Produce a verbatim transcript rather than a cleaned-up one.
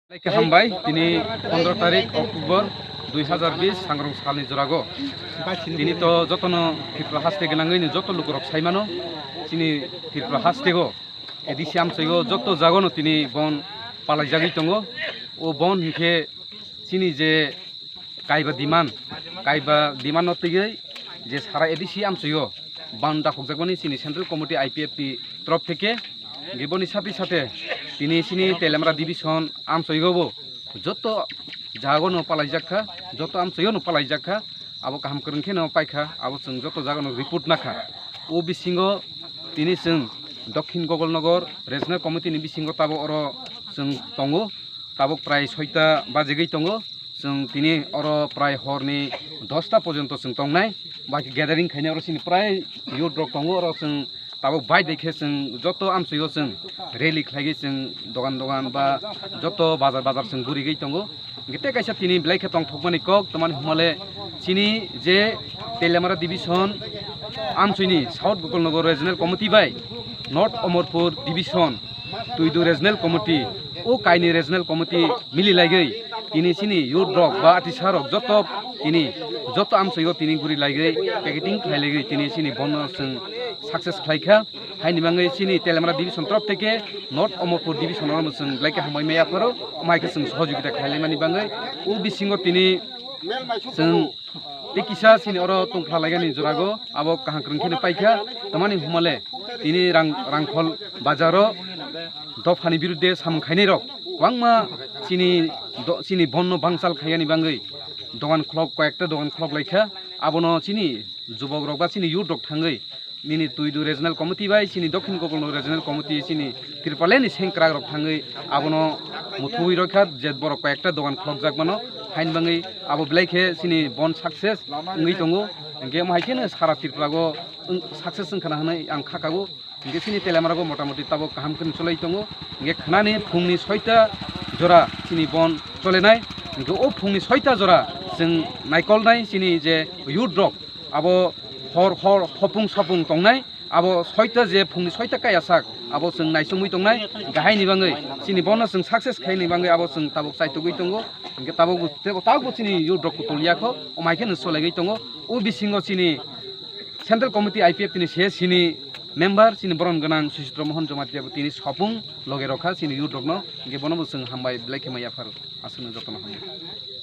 Belai khe hambai, tini pondro tarik October dui hazar bis sangrong salni jorago. Tini to jotono Tripura haste gwnangwi ni joto lukurok saimano, chini Tripura hastego A D C amchoigo joto jagono tini bon palaijagwi tongo. O bon hinkhe chini je kaiba demand, kaiba demand no twiwi je sara A D C amchoigo ban dakhokjakmani chini Central Committee I P F T torof theke. Hinkhe boni sathe sathe tini chini Teliamura division amchoigo bo joto jagono palaijak kha, joto amchoigo no palaijak kha, abo kaham kwrwng khe no paikha, abo chwng joto jagono report nakha. O bisingo tini chwng Dokhin Gogolnogor Regional Committee ni bisingo tabok oro chwng tongo, tabok prai soita bajigwi tongo. Chwng tini oro prai horni dosta porjonto chwng tongnai, ba khe gathering khainai oro chini prai youth rok tongo, oro chwng tabuk bai bai khe chwng joto amchoigo chwng rally khlaigwi chwng dogan dogan ba joto bazar bazar chwng gurigwi tongo. Hinkhe tei kaisa tini belai khe tongthokmani kok, tamani hwnmale chini je Teliamura division amchoini South Gokul Nagar Regional Committee bai North Omorpur division Tuidu Regional Committee, o kaini Regional Committee mili laigwi tini chini youth rok ba atisa rok joto tini joto amchoigo tini guri laigwi packeting khlai laigwi tini chini bono chwng success khlai kha. Haini bagwi chini Teliamura division torof theke North Omorpur division oro chwng belai khe hambai maya pharo, amai khe chwng sohojogita khlai laimani bagwi o bisingo tini chwng tei kisa chini oro tongphla laigani jorago abo kaham kwrwng kheno paikha, tamani hwnmale tini rang-, Rangkhol bazaro dophani birudde samung khainai rok kwbangma chini do-, chini bonno bangchal khaiyani bagwi dogan khulok, koyekta dogan khulok laikha. Abono chini jubok rok ba chini youth rok thangwi nini Tuidu Regional Committee bai chini Dokhin Gokul Regional Committee chini Tripura ni sengkrak rok thangwi abono muthuwi rokha je borok koyekta dogan khulokjak mano, haini bagwi abo belai khe chini bon success wngwi tongo. Hinkhe omo hai kheno sara Tripura o wng-, success wngkhana hwnwi ang kha kago. Hinkhe chini Teliamura o motamoti tabuk kaham kheno cholai tongo. Hinkhe khnani phungni soita jora chini bon cholenai. Hinkhe o phungni soita jora chwng naikolnai chini je youth rok abo hor hor hopung sopung tongnai. Abo soita je phungni soita kaya sak, abo chwng naisingwi tongnai, gahaini bagwi chini bono chwng success khaini bagwi abo chwng tabuk chaitugwi tongo. Hinkhe tabuk bo, tebo tabuk bo chini youth rok kutulya kho, omai khe no cholaigwi tongo. O bisingo chini Central Committee I P F T ni C S C ni member chini boron gwnang Suchitra Mohan Jamatia bo tini sopung loge rokha chini youth rokno, hinkhe bono bo chwng hambai belai khe maya pharo, aswkno jotono hambai.